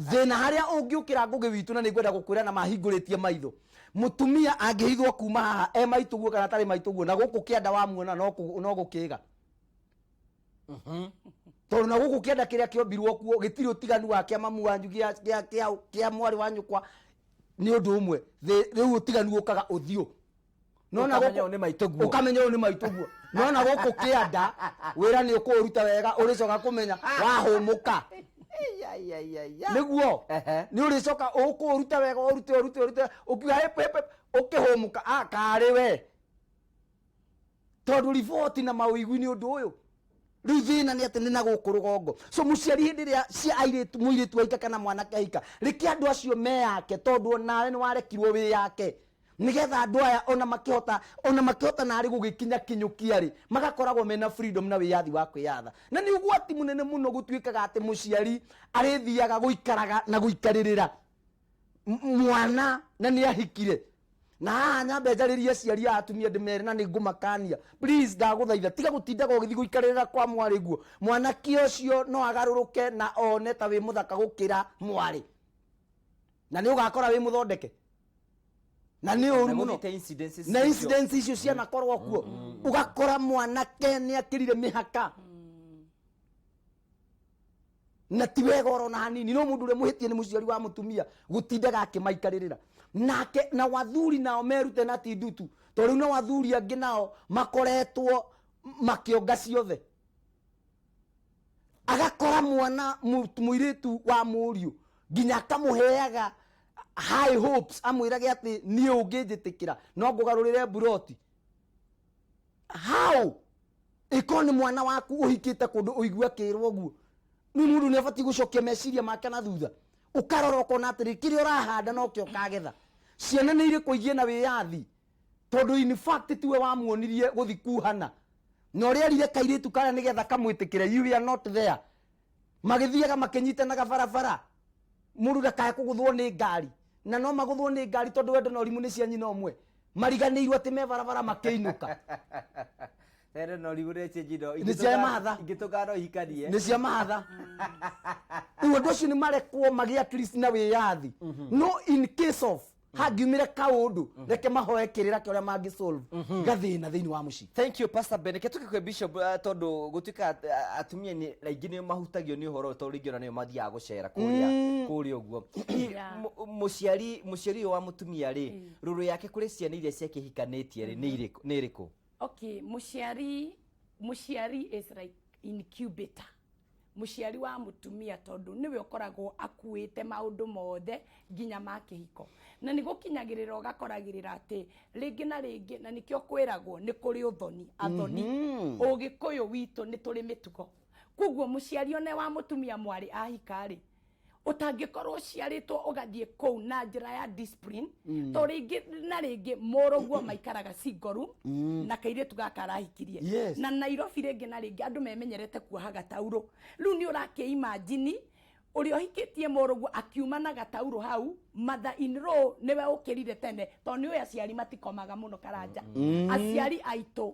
Thĩna harĩa ũngĩũkĩra, Ngũgĩ witũ, na nĩ ngwenda gũkwĩra na mahingũrĩtie maitho, mũtumia angĩhithwo kuma haha e maitũguo kana atarĩ maitũguo na gũkũ kĩanda wamuona no gũkĩga, tondũ na gũkũ kĩanda kĩrĩa kĩombirwo kuo gĩtirĩ ũtiganu wa kĩa mamu wanyu kĩa mwarĩ wa nyũkwa, nĩ ũndũ ũmwe. Rĩu ũtiganu ũkaga ũthiũ nona. Ũkamenya ũyũ nĩ maitũguo. Ũkamenya ũyũ nĩ maitũguo. Nona gũkũ kĩanda wĩra nĩ ũkũũruta wega, ũrĩcoka kũmenya wahũmũka nĩguo. Nĩ ũrĩcoka ũkũũruta wega, ũrute ũrute ũrute, ũkiuga hĩp hĩp hĩp, ũkĩhũmũka, ah, karĩ we, tondũ riboti na maũigui nĩ ũndũ ũyũ. Rĩu thĩna nĩ atĩ nĩ na gũkũ rũgongo. So mũciari hĩndĩ ĩrĩa cia airĩtu, mũirĩtu aika kana mwanake aika, reke andũ acio meyake, tondũ onawe nĩ warekirwo wĩ yake nigetha andũ aya ona makĩhota narĩ gũgĩkinya kinyũkia rĩ magakoragwo mena freedom na wĩyathi wa kwĩyatha. Na nĩ ũgwati mũnene mũno gũtuĩkaga atĩ mũciari arĩthiaga gũikaraga na gũikarĩrĩra. Mwana na nĩ ahikire na haha nyambe njarĩrie aciari a atumia ndĩmere na nĩ ngũmakania, please, ndagũthaitha, tiga gũtindaga ũgĩthiĩ gũikarĩrĩra kwa mwarĩ guo. Mwanake ũcio no agarũrũke na one ta wĩ mũthaka gũkĩra mwarĩ, na nĩ ũgakora wĩ mũthondeke na nĩ ũru mũno. Gũthiĩte incidences Na icio. Incidents icio cianakorwo kuo, ũgakora mwanake nĩ akĩrire mĩhaka na ti wega oro na hanini. No mundu uria muhitie ni muciari wa mutumia gutindaga akimaikarĩrĩra nake. Na wathuri nao merute na ti ndutu, to rĩu na wathuri angĩ nao makoretwo makĩonga ciothe. Agakora mwana mũirĩtu wa mũriũ nginya akamũheaga high hopes, amwĩrage atĩ niĩ ũngĩnjĩtĩkĩra no ngũgarũrĩre mburoti. How ĩkorwo nĩ mwana waku ũhikĩte kũndũ ũigua akĩrwo ũguo? Rĩu mũndũ nĩ abatiĩ gũcokia meciria make na thutha, ũkarora ũkona atĩrĩ, kĩrĩa ũrahanda nokĩo ũkagetha. Ciana nĩ irĩkũ igie na wĩyathi, tondũ in fact tiwe wamuonirie gũthi kuhana na ũrĩa erire kairĩtu karĩa nĩgetha kamwĩtĩkĩre. You were not there. Magĩthiaga makĩnyitanaga barabara, mũndũ ndakae kũgũthwo nĩ ngari, na no magũthwo nĩ ngari tondũ wendo na ũrimũ nĩ cia nyina ũmwe. Mariganĩirwo atĩ me barabara makĩinũka. Wendo na ũrimũ nĩ cia nyina. Nĩ cia mahatha. Ingĩtũkana no ihikanie. Nĩ cia mahatha. Rĩu andũ acio nĩ marekwo magĩe at least na wĩyathi, no in case of hangiumĩre kaũndũ, reke mahoe kĩrĩra kĩa ũrĩa mangĩ solve gathĩna thĩinĩ wa mũciĩ. Thank you, Pastor Ben. Reke tũke kwĩ Bishop, tondũ gũtuĩka atumia nĩ aingĩ nĩo mahutagio nĩ ũhoro ũyũ, tondũ rĩngĩ ona nĩo mathiaga gũcera kũrĩa ũguo. Mũciari ũyũ wa mũtumia rĩ, rũrũ yake kũrĩ ciana iria ciake hikanĩtie rĩ, nĩ ĩrĩkũ? Okay, mũciari is like incubator. Mũciari wa mũtumia, tondũ nĩwe ũkoragwo akuĩte maũndũ mothe nginya ma kĩhiko, na nĩ gũkinyagĩrĩra ũgakoragĩrĩra atĩ rĩngĩ na rĩngĩ, na nĩkĩo kwĩragwo nĩ kũrĩ ũthoni athoni. Ũgĩkũyũ witũ nĩ tũrĩ mĩtugo, koguo mũciari one wa mũtumia mwarĩ ahika rĩ, ũtangĩkorwo ũciarĩtwo ũgathiĩ kũu na njĩra ya discipline, to rĩngĩ na rĩngĩ mũrũguo maikaraga single room na kairĩtu gaka arahikirie. Na Nairobi rĩngĩ na rĩngĩ andũ memenyerete kuoha gataurũ. Rĩu nĩ ũrakĩ imagine ũrĩa ũhikĩtie mũrũguo akiuma na gataurũ hau, mother in law nĩwe ũkĩrire tene, tondũ nĩ ũĩ aciari matikomaga mũno Karanja. Aciari aitũ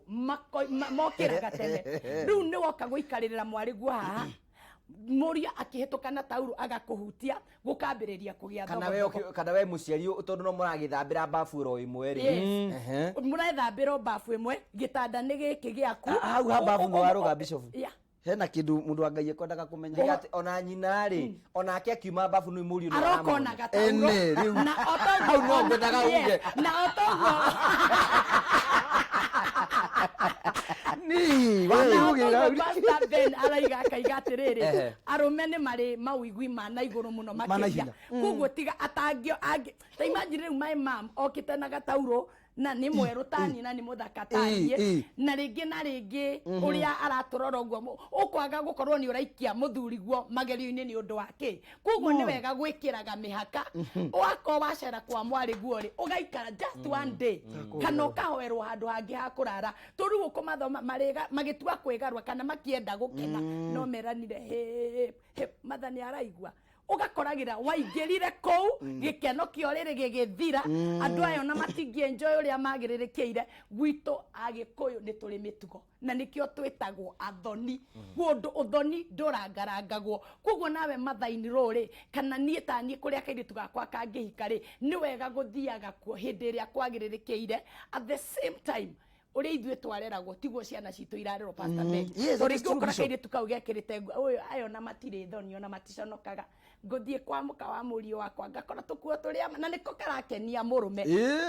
mokĩraga tene. Rĩu nĩ woka gũikarĩrĩra mwarĩguo haha, mũria akĩhĩtũka na taurũ agakũhutia, gũkambĩrĩria kũgĩa Kana we thogotogo. Kana we mũciari, tondũ no mũragĩthambĩra bafu oro ĩmwe rĩ. Yes. Mũrethambĩra o bafu ĩmwe, gĩtanda nĩ gĩkĩ gĩaku. Ah, hau ha bafu nĩ warũga, Bishop. Hena kĩndũ mũndũ wa Ngai ekwendaga kũmenya. Ndiga atĩ ona nyina rĩ, onake akiuma bafu nĩ mũriũ nĩ arokona aramũmenya. gataurũ. Ene, rĩu. Na otoguo Hau no ngwendaga uge. Na otoguo Ni na wakĩrugĩra. otoguo Pastor Ben araiga akaiga atĩrĩrĩ, arũme nĩ marĩ mawĩigui ma na igũrũ mũno Ma makĩria. naihenya. Koguo tiga atangĩo angĩ ta imagine rĩu my mom okĩte na gataurũ na nĩ mwerũ tani na nĩ mũthaka taniĩ, na rĩngĩ na rĩngĩ ũrĩa aratũrora ũguo, ũkwaga gũkorwo nĩ ũraikia mũthuri guo magerio-inĩ nĩ ũndũ wa kĩ. Koguo nĩ wega gwĩkĩraga mĩhaka. Wakorwo wacera kwa mwarĩ guo rĩ, ũgaikara just one day kana ũkahoerwo handũ hangĩ ha kũrara. To rĩu ũkũmathoma marĩga magĩtua kwĩgarũa kana makĩenda gũkena, no meranire hĩ hĩ matha nĩ araigua. Ũgakoragĩra waingĩrire kũu, gĩkeno kĩa ũrĩrĩ gĩgĩthira. Andũ aya ona matingĩ enjoy ũrĩa magĩrĩrĩkĩire. Gwitũ Agĩkũyũ nĩ tũrĩ mĩtugo na nĩkĩo twĩtagwo athoni. Kũndũ ũthoni ndũrangarangagwo. Koguo nawe mathaini rũrĩ kana niĩ taniĩ kũrĩa kairĩtu gakwa kangĩhika rĩ, nĩ wega gũthiaga kuo hĩndĩ ĩrĩa kwagĩrĩrĩkĩire. At the same time, ũrĩa ithuĩ twareragwo tiguo ciana citũ irarerwo, Pastor Ben. Yes, Tondũ that is rĩngĩ true, ũkora Bishop. kairĩtu kau gekĩrĩte nguo ũyũ aya ona matirĩ thoni, ona maticonokaga. Ngũthiĩ kwa mũka wa mũriũ wakwa ngakora tũkuo tũrĩa na nĩko karakenia mũrũme.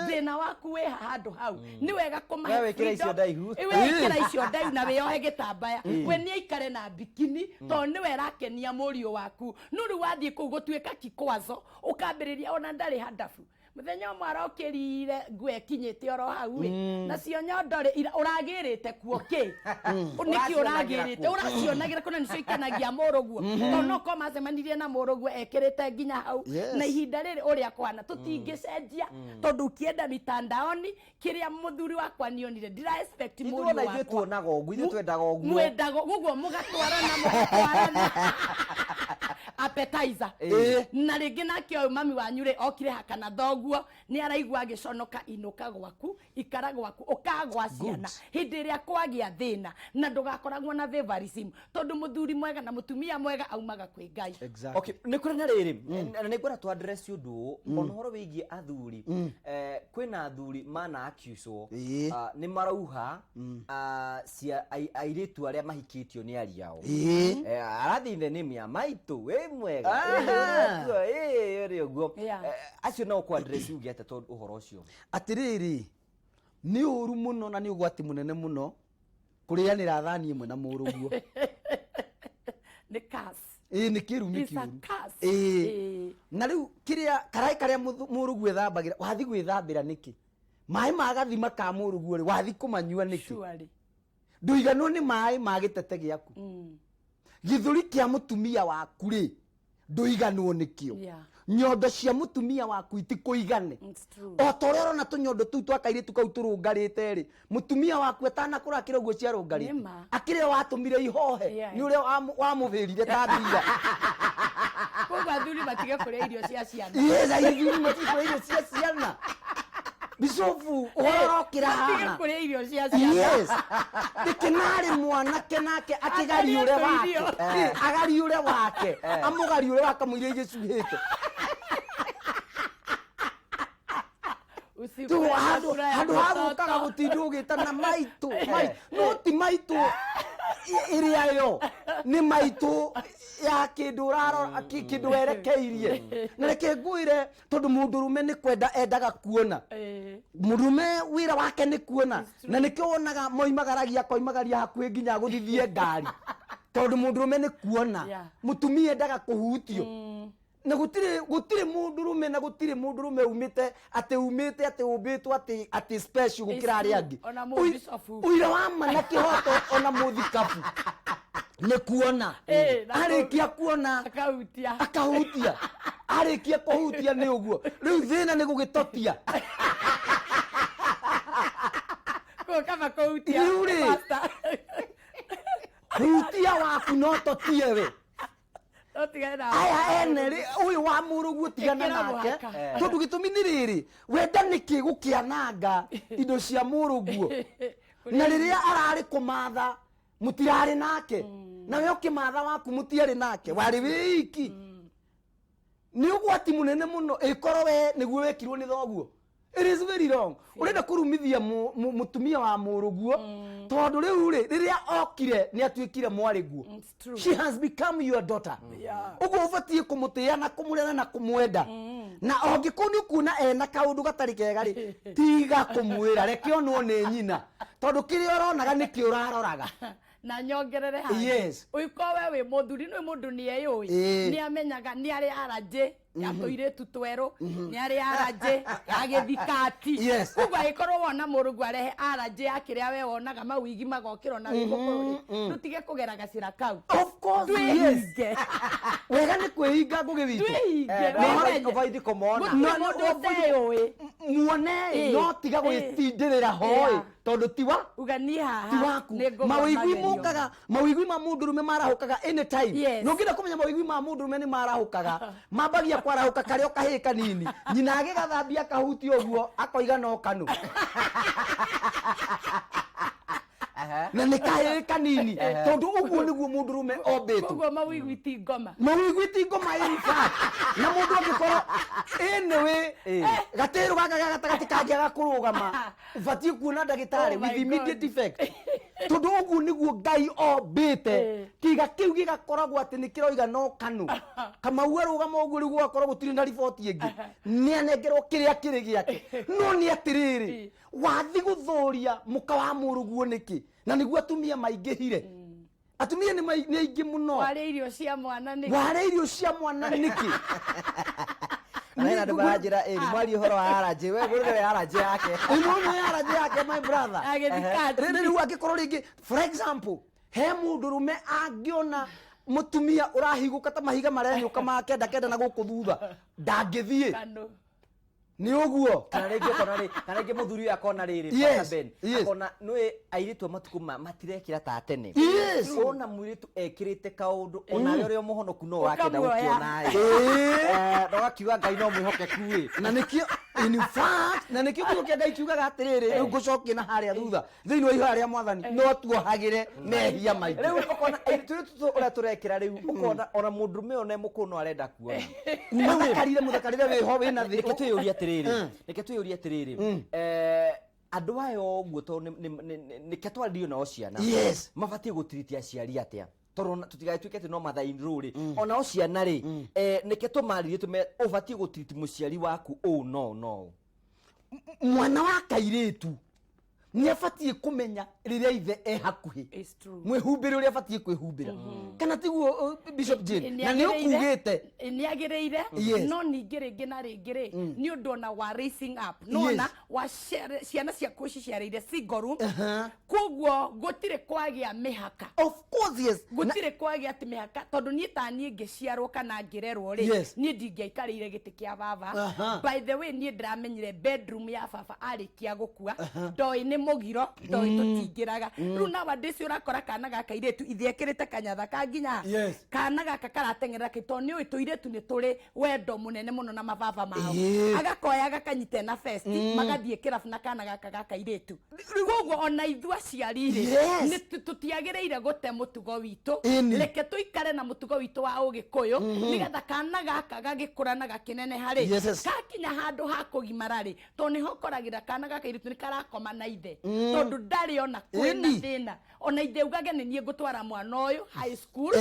Thĩna waku wĩ ha handũ hau? Nĩ wega kũmahe We wĩkĩra icio freedom. ndaihu. We wĩkĩra icio ndaihu na wĩyohe gĩtambaya. We nĩ aikare na bikini tondũ nĩwe ĩrakenia mũriũ waku. No rĩu wathiĩ kũu gũtuĩka kikwazo, ũkambĩrĩria ona ndarĩ handabu. Mũthenya ũmwe arokĩrire nguo ĩkinyĩte oro hau rĩ, nacio nyondo rĩ, ũragĩrĩte kuo kĩ? Nĩkĩ ũragĩrĩte ũracionagĩra kũ? Na nĩcio ikenagia mũrũguo, tondũ no korwo macemanirie na mũrũguo ekĩrĩte nginya hau. Na ihinda rĩrĩ ũrĩa kwana tũtingĩcenjia, tondũ ukienda mitandaoni kĩrĩa mũthuri wakwa nionire ndira expect Ithuĩ mũriũ ona ithuĩ wakwa. tuonaga ũguo, ithuĩ twendaga ũguo. Mwendaga ũguo, mũgatwarana mũgatwarana. Appetizer. Ĩĩ. Na rĩngĩ nake ũyũ mami wanyu rĩ, okire hakana thoguo, nĩ araigua agĩconoka. Inũka gwaku, ikara gwaku, ũkagwa ciana hĩndĩ ĩrĩa kwagĩa thĩna, na ndũgakoragwo na favorism, tondũ mũthuri mwega na mũtumia mwega aumaga kwĩ Ngai. Exactly. Okay, nä kå rä na rä rä, na nä ngwenda tå address å ndå å ona å horo wä giä athuri. Kwä na athuri mana accuswo nä marauha cia airĩtu arĩa mahikĩtio nĩ ariao. Arathiĩ in the name ya maitũ wĩ mwega. Ĩrĩ ũguo. Acio no kũ address uge atĩa tondũ ũhoro ũcio? Atĩrĩrĩ, nĩ ũru mũno na nĩ ũgwati mũnene mũno kũrĩanĩra thani ĩmwe na mũrũguo. Nĩ curse. Ĩĩ, nĩ kĩrumi It's a kĩũru. curse. Ĩĩ. Na rĩu kĩrĩa karaĩ karĩa mũrũguo ethambagĩra, wathi gwĩthambĩra nĩkĩ? Maĩ ma gathima ka mũrũguo rĩ, wathi kũmanyua nĩkĩ? Surely. Ndũiganwo nĩ maĩ ma gĩtete gĩaku? Gĩthũri kĩa mũtumia waku rĩ, ndũiganwo nĩkĩo? Nyondo cia mũtumia waku itikũigane. It's true. O ta ũrĩa ũrona tũnyondo tũu twa kairĩtu kau tũrũngarĩte rĩ, mũtumia waku atanakũra akĩrĩ ũguo ciarũngarĩte? Nĩma. Akĩrĩ we watũmire ihohe? Nĩ ũrĩa wamũbĩrire ta mbira. Koguo athuri matige kũrĩa irio cia ciana. Yes, aithuri matige irio cia ciana. Bicobu, ũhoro ũrokĩra Matige haha. kũrĩa irio cia ciana. Yes, ndĩkĩnarĩ mwanake nake akĩgariũre Akaria wake. tũirio. Agariũre wake, amũgariũre wakamũiria igĩcuhĩte. Usiku Tu ya handå kura ya handå ha mtoto. gũkaga gũtinda ũgĩtana maitũ maitũ, no ti maitũ ĩrĩa yo nĩ maitũ ya kĩndũ ũrarora, kĩndũ werekeirie. Na reke ngwĩre, tondũ mũndũrũme nĩ kwenda endaga kuona. Mũndũrũme wĩra wake nĩ kuona, na nĩkĩo wonaga moimagaragia, akoimagaria hakuhĩ nginya gũthithie ngari, tondũ mũndũrũme nĩ kuona. Mũtumia endaga kũhutio, na gũtirĩ mũndũrũme, na gũtirĩ mũndũrũme umĩte atĩ umĩte atĩ ũmbĩtwo atĩ special gũkĩra arĩa angĩ. Ona mũbishofu. Ũira wa ma na kĩhoto, ona mũthikabu nĩ kuona. Arĩkia kuona, Akahutia. Akahutia. Arĩkia kũhutia nĩ ũguo rĩu thĩna nĩ gũgĩtotia. Koguo kaba kũhutia. Rĩu rĩ, Pastor. Hutia waku no totie we. No tigane na Aya ene rĩ, ũyũ wa mũrũguo tigana Ĩkĩra nake. mũhaka. Tondũ gĩtũmi nĩ rĩrĩ, wenda nĩkĩ gũkĩananga indo cia mũrũguo, na rĩrĩa ararĩ kũmatha mũtirarĩ nake, na we ũkĩmatha waku mũtiarĩ nake, warĩ wĩiki? Nĩ ũgwati mũnene mũno ĩkorwo we nĩguo wekirwo nĩ thoguo. It is very wrong. Ũrenda kũrumithia mũtumia wa mũrũguo, tondũ rĩu rĩ, rĩrĩa okire nĩ atuĩkire mwarĩguo. It's true. She has become your daughter. Ũguo ũbatiĩ kũmũtĩĩa na kũmũrera na kũmwenda, na ũngĩkorwo nĩ ũkuona ena kaũndũ gatarĩ kega rĩ, tiga kũmwĩra, reke onwo nĩ nyina, tondũ kĩrĩa ũronaga nĩkĩo ũraroraga. Na nyongerere hangĩ. Ũngĩkorwo we wĩ mũthuri, nĩ mũndũ nĩ eyũĩ, nĩ amenyaga nĩ arĩ arajĩ ya tũirĩtu twerũ, nĩ arĩ arajĩ ya gĩthikati. Koguo angĩkorwo wona mũrũguo arehe arajĩ ya kĩrĩa we wonaga mawigi magokĩra ona wĩ mũkũrũ rĩ, ndũtige kũgera gacĩra kau. Of course, yes. Twĩhinge. Wega nĩ kwĩhinga, ngũgĩ witũ. Twĩhinge, wĩmenye. Avoid kũmona. Gũtirĩ mũndũ ũteyũĩ. Muone, no tiga gwĩtindĩrĩra hoe, tondũ tiwa Uga niĩ haha ti waku. nĩ ngũgwa Mawĩigwi magerio. mokaga, mawĩigwi ma mũndũrũme marahũkaga anytime. Na ũngĩenda kũmenya mawĩigwi ma mũndũrũme nĩ marahũkaga, mambagia kwarahũka karĩ o kahĩĩ kanini, nyina agĩgathambia akahutia ũguo akoiga no kanu, na nĩ kahĩĩ kanini, tondũ ũguo nĩguo mũndũrũme ombĩtwo. Koguo mawĩigwi ti ngoma. Mawĩigwi ti ngoma, in fact. Na mũndũ angĩkorwo anyway gatĩrũ gaka ga gatagatĩ kangĩaga kũrũgama, ũbatiĩ kuona ndagĩtarĩ Oh my with immediate God. effect, tondũ ũguo nĩguo Ngai ombĩte. Kĩga kĩu gĩgakoragwo atĩ nĩ kĩroiga no kanu Kamau arũgama ũguo, rĩu gũgakorwo gũtirĩ na riboti ĩngĩ, nĩ anengerwo kĩrĩa kĩrĩ gĩake. No nĩ atĩrĩrĩ, wathi gũthũria mũka wa mũrũguo nĩkĩ? Na nĩguo atumia maingĩhire, atumia nĩ aingĩ mũno. Warĩa irio cia mwana nĩ Warĩa irio cia mwana nĩkĩ? Na hena andũ maranjĩra ĩri mwaria ũhoro wa arajĩ, we mũrũme we arajĩ yake. Ĩno nĩ arajĩ yake, my brother. Agĩthikati. Rĩrĩ, rĩu angĩkorwo rĩngĩ, for example, he mũndũrũme angĩona mũtumia ũrahigũka ta mahiga marenyũka ma kenda kenda na gũkũ thutha, ndangĩthiĩ. Kanu. Nĩ ũguo. Kana rĩngĩ ũkona rĩ, kana rĩngĩ mũthuri ũyũ akona rĩrĩ, Pastor Ben, akona nĩ airĩtu a matukũ maya matirekĩra ta tene. Wona mũirĩtu ekĩrĩte kaũndũ onawe ũrĩa mũhonoku no wakenda Ũkamuoya. gũkĩona ĩ. Na ũgakiuga Ngai no mwĩhokeku ĩ. Na nĩkĩo, in fact, na nĩkĩo kiugo kĩa Ngai kiugaga atĩrĩrĩ, rĩu ngũcokie na harĩa thutha thĩinĩ wa ihoya rĩa Mwathani, no tuohagĩre mehia maitũ. Rĩu ũkona tũirĩtu tũtũ ũrĩa tũrekĩra rĩu, ũkona ona mũndũrũme ũyũ ona mũkũrũ no arenda kuona. Mũthakarire, mũthakarire wĩho wĩna thĩ. Reke twĩyũrie atĩrĩrĩ, reke twĩyũrie atĩrĩrĩ, andũ aya ũguo tondũ nĩke twarĩrio nao ciana, mabatiĩ gũtiriti aciari atĩa? Tondũ tũtigagĩtuĩke atĩ no mother in law rĩ, onao ciana rĩ, nĩke tũmarĩrie tũme ũbatiĩ gũtiriti mũciari waku ũũ no no. Mwana wa kairĩtu nĩ abatiĩ kũmenya rĩrĩa ithe e hakuhĩ, It's true. mwĩhumbĩre ũrĩa abatiĩ kwĩhumbĩra, kana tiguo, Bishop Jane? Na nĩ ũkugĩte Nĩ agĩrĩire. No ningĩ rĩngĩ na rĩngĩ rĩ, nĩ ũndũ ona wa raising up, nona wa ciana ciaku ũciciarĩire single room, koguo gũtirĩ kwagĩa mĩhaka. Of course, yes. Gũtirĩ kwagĩa atĩ mĩhaka, tondũ niĩ ta niĩ ngĩciarwo kana ngĩrerwo rĩ, niĩ ndingĩaikarĩire gĩtĩ kĩa baba. By the way, niĩ ndĩramenyire bedroom ya baba arĩkia gũkua. Ndoĩ nĩ mũgiro, ndoĩ tũtingĩraga. Rĩu nowadays ũrakora kana gaka irĩtu ithe ekĩrĩte kanyatha ka nginya kana gaka karateng'erera kĩ, tondũ nĩ ũĩ tũirĩtu nĩ tũrĩ wendo mũnene mũno na mababa mao. Agakoya gakanyite na vest, magathiĩ kĩrabu na kana gaka ga kairĩtu. Koguo ona ithuĩ aciari rĩ, nĩ tũtiagĩrĩire gũte mũtugo witũ. Reke tũikare na mũtugo witũ wa ũgĩkũyũ, nĩgetha kana gaka gagĩkũra na gakĩneneha rĩ, kakinya handũ ha kũgimara rĩ, tondũ nĩho ũkoragĩra kana gaka kairĩtu nĩ karakoma na ithe, tondũ ndarĩ ona kwĩna thĩna, ona ithe ugage nĩ niĩ ngũtwara mwana ũyũ high school.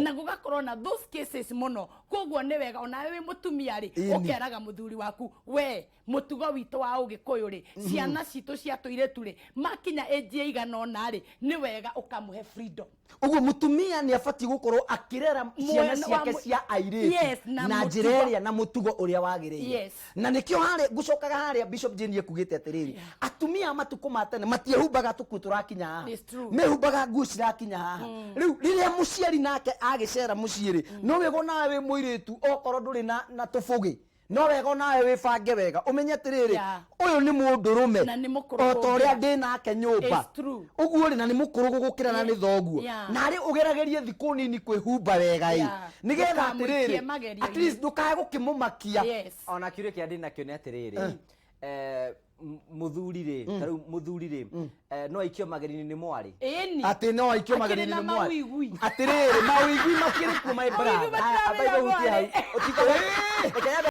Na gũgakorwo na those cases mũno. Koguo nĩ wega onawe wĩ mũtumia rĩ, ũkeraga mũthuri waku, we mũtugo witũ wa ũgĩkũyũ rĩ, ciana citũ cia tũirĩtu rĩ, makinya age ĩigana ũna rĩ, nĩ wega ũkamũhe freedom. Ũguo mũtumia nĩ abatiĩ gũkorwo akĩrera ciana Mwena wa ciake cia airĩtu Yes, na na njĩra mũtugo. ĩrĩa na mũtugo ũrĩa wagĩrĩire. Na nĩkĩo harĩa ngũcokaga harĩa Bishop Jane ekugĩte atĩrĩrĩ, atumia a matukũ ma tene matiehumbaga tũkuo tũrakinya haha. It's true. Mehumbaga nguo cirakinya haha. Rĩu rĩrĩa mũciari nake agĩcera mũciĩ rĩ, no wega onawe wĩ mũirĩtu, okorwo ndũrĩ na tũbũgĩ, no wega onawe wĩbange wega, ũmenye atĩrĩrĩ, ũyũ nĩ mũndũrũme Na nĩ mũkũrũ o ta ũrĩa gũkĩra. ndĩ nake nyũmba. It's true. Ũguo rĩ, na nĩ mũkũrũ gũgũkĩra na nĩ thoguo, narĩ ũgeragerie thikũ nini kwĩhumba wega ĩ, nĩgetha Ndũkamũikie atĩrĩrĩ, magerio-inĩ. at least ndũkae gũkĩmũmakia. Ona kĩũria kĩrĩa ndĩ nakĩo nĩ atĩrĩrĩ, mũthuri rĩ, ta rĩu mũthuri rĩ, no aikio magerio-inĩ nĩ mwarĩ? Ĩni. Atĩ no aikio Akĩrĩ magerio-inĩ na nĩ mwarĩ? mawĩigwi. Atĩrĩrĩ, mawĩigwi makĩrĩ kuo, my Mawĩigwi brother. matiramenya Amba igũhutie hau. mwarĩ. Ũtikae- Reke nyambe.